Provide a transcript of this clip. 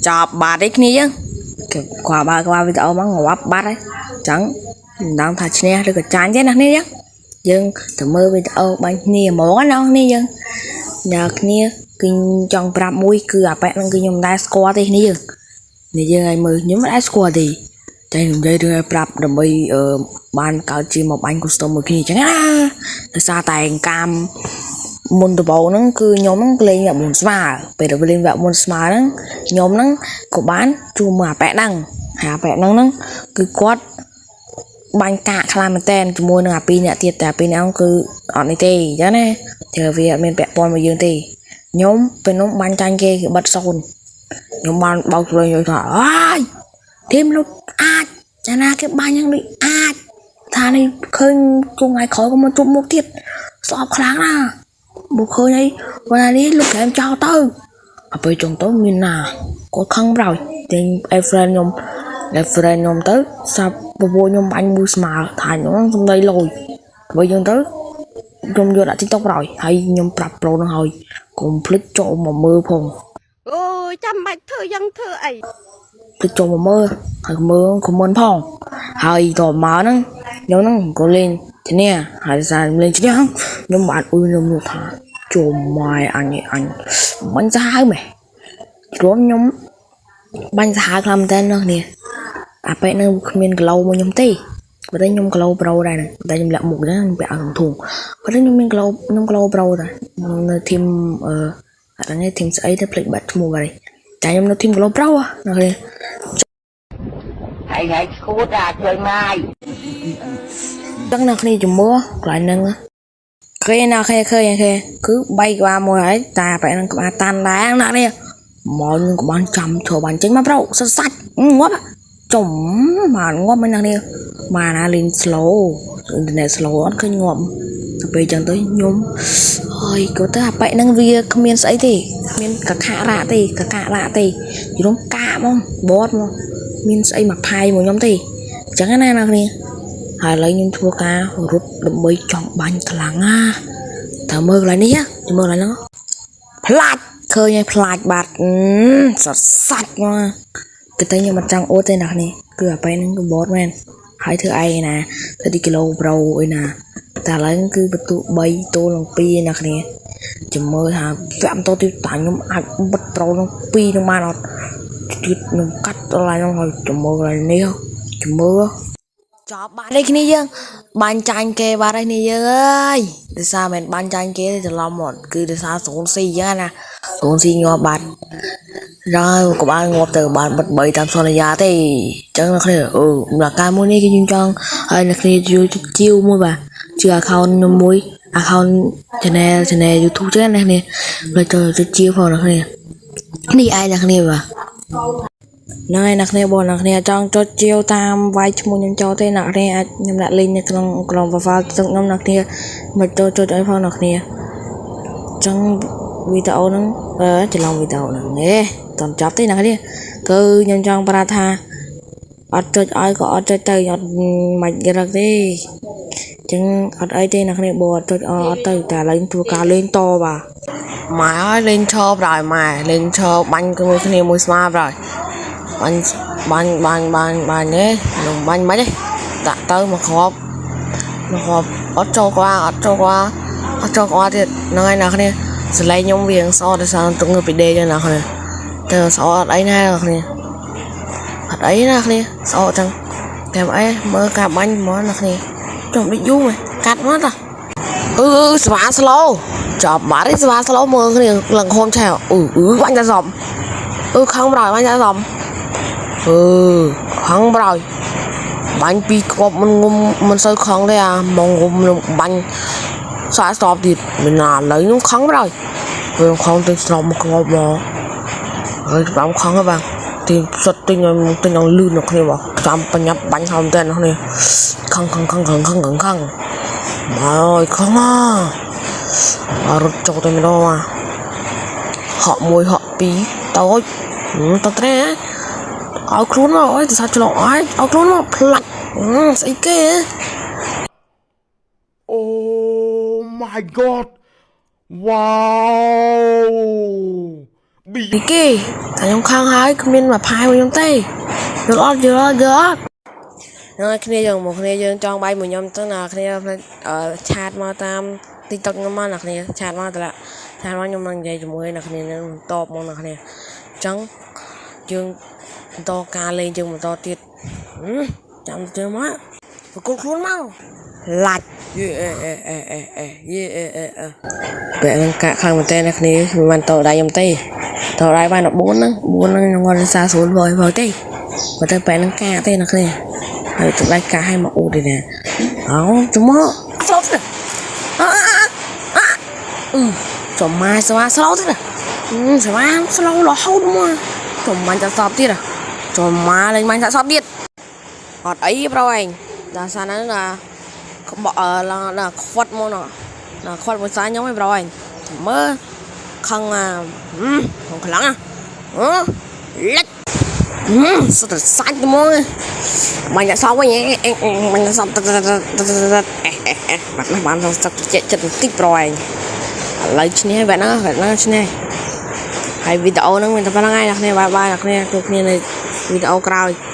ចប់បាត់ឯគ្នាយើងគេគាត់បើក្បាលវីដេអូមកងាប់បាត់ហើយចឹងមិនដឹងថាឈ្នះឬក៏ចាញ់ទេណាគ្នាយើងយើងទៅមើលវីដេអូបាញ់គ្នាហ្មងណាគ្នាយើងអ្នកគ្នាគឺចង់ប្រាប់មួយគឺអាប៉ែហ្នឹងគឺខ្ញុំមិនដែលស្គាល់ទេគ្នាយើងនេះយើងឲ្យមើលខ្ញុំមិនដែលស្គាល់ទេតែខ្ញុំនិយាយរឿងឲ្យប្រាប់ដើម្បីអឺបានកើតជាមកបាញ់ custom មួយគ្នាចឹងណាដោយសារតែកាម មុនដំបូងហ្នឹងគឺខ្ញុំហ្នឹងលេងវគ្គមុនស្មើពេលដែលលេងវគ្គមុនស្មើហ្នឹងខ្ញុំហ្នឹងក៏បានជួបមកអាប៉ែហ្នឹងហើយអាប៉ែហ្នឹងហ្នឹងគឺគាត់បាញ់កាកខ្លាំងមែនតែនជាមួយនឹងអាពីរអ្នកទៀតតែអាពីរអ្នកហ្នឹងគឺអត់នេះទេអញ្ចឹងណាតែវាអត់មានពាក់ព័ន្ធមកយើងទេខ្ញុំពេលនោះបាញ់ចាញ់គេគេបិទសូន្យខ្ញុំបានបោកខ្លួនខ្ញុំថាអើយធីមលោកអាចចាណាគេបាញ់ហ្នឹងដូចអាចថានេះឃើញជុំថ្ងៃក្រោយក៏មកជួបមុខទៀតស្អប់ខ្លាំងណាស់ មកឃើញអីគាត់ថានេះលោកក្រែមចោលទៅដល់ពេលចុងទៅមានណាគាត់ខឹងប្រោយទិញ a friend ខ្ញុំ a friend ខ្ញុំទៅសាប់ពពួកខ្ញុំបាញ់មួយស្មើថាខ្ញុំសំដីលយបើយើងទៅខ្ញុំយកដាក់ TikTok ប្រោយហើយខ្ញុំប្រាប់ប្រូនឹងហើយកុំភ្លេចចូលមកមើលផង អូយចាំបាច់ធ្វើយ៉ាងធ្វើអី ភ្លេចចូលមកមើលហើយមើល comment ផងហើយតមកហ្នឹងខ្ញុំហ្នឹងក៏លេងឈ្នះហើយសារលេងឈ្នះខ្ញុំបានអ៊ុយខ្ញុំនោះថាចូលម៉ែអញឯអញមិនសាហាវម៉េះព្រោះខ្ញុំបាញ់សាហាវខ្លាំងមែនតើនោះនេះអាប៉ែនឹងគ្មានគីឡូមកខ្ញុំទេបើតែខ្ញុំគីឡូប្រូដែរហ្នឹងតែខ្ញុំលាក់មុខហ្នឹងខ្ញុំពាក់ឲ្យធំធំបើតែខ្ញុំមានគីឡូខ្ញុំគីឡូប្រូដែរខ្ញុំនៅ team អឺអត់ដឹងទេ team ស្អីទៅភ្លេចបាត់ឈ្មោះបាត់ហើយតែខ្ញុំនៅ team គីឡូប្រូណាគ្នា ហើយហើយឈួតអាជួយម៉ាយ ដឹងអ្នកគ្នាជំមួកន្លែងហ្នឹងឃើញណាឃើញឃើញឃើញគឺ3ក្បាលមួយហើយតាបែរហ្នឹងក្បាលតាន់ដែរណានេះមកខ្ញុំក៏បានចាំធ្វើបានចេញមកប្រូសិតសាច់ងាប់ចំបានងាប់មិនណានេះបានណាលេង slow internet slow អត់ឃើញងាប់ទៅពេលចឹងទៅខ្ញុំហើយក៏ទៅអាប៉ែហ្នឹងវាគ្មានស្អីទេគ្មានកការ៉ាទេកការ៉ាទេយល់កាហ្មងបតហ្មងមានស្អីមកផាយមកខ្ញុំទេអញ្ចឹងណាអ្នកគ្នា ហើយឥឡូវខ្ញុំធ្វើការរត់ដើម្បីចង់បាញ់ខ្លាំងណាតើមើលកន្លែងនេះចាំមើលកន្លែងហ្នឹងផ្លាច់ឃើញហើយផ្លាច់បាត់អឺសតសាច់មកគឺតែខ្ញុំអត់ចង់អួតទេណានេះគឺអាប៉ែហ្នឹងគឺបតមែនហើយធ្វើឯងណាធ្វើទីគីឡូប្រូអីណាតែឥឡូវគឺបន្ទុ3ទល់នឹង2ណាគ្នាចាំមើលថាវគ្គបន្តទៀតតើខ្ញុំអាចបិទប្រូនឹង2នឹងបានអត់ទៀតខ្ញុំកាត់កន្លែងហ្នឹងហើយចាំមើលកន្លែងនេះចាំមើល ចប់បាត់នេះគ្នាយើងបាញ់ចាញ់គេបាត់ហើយគ្នាយើងអើយដោយសារមិនបាញ់ចាញ់គេទេច្រឡំមកគឺដោយសារ0ស៊ីអញ្ចឹងណា0ស៊ីងាប់បាត់ហើយក៏បានងាប់ទៅបានបិទ3តាមសន្យាទេអញ្ចឹងអ្នកគ្នាអឺសម្រាប់ការមួយនេះគឺខ្ញុំចង់ឲ្យអ្នកគ្នាជួយជាវមួយបាទជា account ខ្ញុំមួយ account channel YouTube ចឹងណាអ្នកគ្នាលើចូលទៅជាវផងអ្នកគ្នានេះឯងអ្នកគ្នាបាទ ហ្នឹងហើយអ្នកគ្នាបងអ្នកគ្នាចង់ចុចជាវតាមវាយឈ្មោះខ្ញុំចូលទេអ្នកគ្នាអាចខ្ញុំដាក់ link នៅក្នុងក្រុម profile ទឹកខ្ញុំអ្នកគ្នាមកចូលចុចឲ្យផងអ្នកគ្នាចង់វីដេអូហ្នឹងអឺច្រឡំវីដេអូហ្នឹងហេតន់ចប់ទេអ្នកគ្នាគឺខ្ញុំចង់ប្រាប់ថាអត់ចុចឲ្យក៏អត់ចុចទៅអត់មិនរឹកទេចឹងអត់អីទេអ្នកគ្នាបងអត់ចុចអត់ទៅតែឥឡូវធ្វើការលេងតបាទម៉ែអើយលេងឈរប្រហើយម៉ែលេងឈរបាញ់ជាមួយគ្នាមួយស្មាប្រហើយ បាញ់បាញ់បាញ់បាញ់បាញ់ទេខ្ញុំបាញ់មិនទេដាក់ទៅមកគ្រាប់មកគ្រាប់អត់ចូលក្បាលអត់ចូលក្បាលអត់ចូលក្បាលទៀតហ្នឹងហើយអ្នកគ្នាសលេងខ្ញុំវាស្អត់ដោយសារទឹកងើបពីដេកហ្នឹងអ្នកគ្នាតែស្អត់អត់អីណាអ្នកគ្នាអត់អីណាគ្នាស្អត់ចឹងតែអីមើលការបាញ់ហ្មងអ្នកគ្នាចុំដូចយូរកាត់មកតាអឺស្វា slow ចប់បាត់ឯស្វា slow មើលគ្នាឡើងខំឆែអឺអឺបាញ់តែសំអឺខឹងប្រយបាញ់តែសំ អឺខឹងប្រយបាញ់ពីរគ្រាប់មិនងុំមិនសូវខឹងទេអាមកងុំនឹងបាញ់សាស្តបទៀតមិនណាឥឡូវខ្ញុំខឹងប្រយវាខឹងទៅស្នប់មកគ្រាប់មកហើយបាំខឹងហ៎បាទទីសុតទិញឲ្យទិញឲ្យលឿននៅគ្នាបងចាំបញ្ញាប់បាញ់ហមតែនៅគ្នាខឹងខឹងខឹងខឹងខឹងខឹងខឹងមកអើយខឹងអរត់ចូលតែម្ដងមកហក់មួយហក់ពីរតូចតត្រែ ឲ្យខ្លួនមកអើយទៅសាឆ្លងឲ្យឲ្យខ្លួនមកផ្លាច់ស្អីគេ Oh my God. វ៉ាវប៊ី ពីគេតែខ្ញុំខឹងហើយគ្មានមកផាយមួយខ្ញុំទេយល់អត់យល់អត់យល់អត់ហ្នឹងហើយគ្នាយើងមកគ្នាយើងចង់បាយមួយខ្ញុំទៅណាគ្នាផ្លេចអឺឆាតមកតាម TikTok ខ្ញុំមកណាគ្នាឆាតមកតឡាឆាតមកខ្ញុំនឹងនិយាយជាមួយណាគ្នានឹងតបមកណាគ្នាអញ្ចឹងយើងបន្តការលេងយើងបន្តទៀតហឹមចាំទៅមកប្រគល់ខ្លួនមកឡាច់យេអេអេអេអេអេយេអេអេអេ បែរហ្នឹងកាក់ខ្លាំងមែនតើអ្នកគ្នាមិនបានតដៃខ្ញុំទេតដៃបាន14ហ្នឹង4ហ្នឹងខ្ញុំគាត់សារស្រួលបើបើទេគាត់ទៅបែរហ្នឹងកាក់ទេអ្នកគ្នាហើយទៅដៃកាក់ឲ្យមកអ៊ូទេណាអោចំមកស្លូតទេអអអឺចំមកស្វាស្លូតទេអឺស្វាស្លូរហូតមកចំមកចាក់សពទៀតចំមកលេងមកចាក់សពទៀតអត់អីប្រូឯងដល់សាហ្នឹងណាក្បកឡើងដល់ខ្វាត់មកណា ណាខ្វាត់មួយសាខ្ញុំឯងប្រូឯងមើលខឹងអាហឹមខ្លាំងអឺលិចហឹមសុទ្ធតែសាច់ហ្មងបាញ់តែសោវិញបាញ់តែសោបាត់ណាបានសឹកចិត្តចិត្តបន្តិចប្រូឯងឥឡូវឈ្នះបែបហ្នឹងបែបហ្នឹងឈ្នះហើយវីដេអូហ្នឹងមានតែប៉ុណ្្នឹងឯងអ្នកគ្នាបាយបាយអ្នកគ្នាជួបគ្នានៅវីដេអូក្រោយ។